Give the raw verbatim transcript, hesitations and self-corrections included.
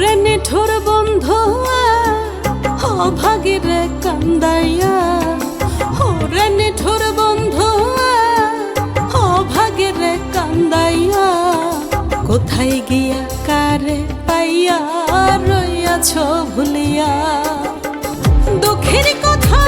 রে নিঠুর বন্ধুয়া, অভাগীরে কান্দাইয়া, ও রে নিঠুর বন্ধুয়া, অভাগীরে কান্দাইয়া, কোথায় গিয়া কারে পাইয়া রইয়াছ ভুলিয়া। দুঃখের কথা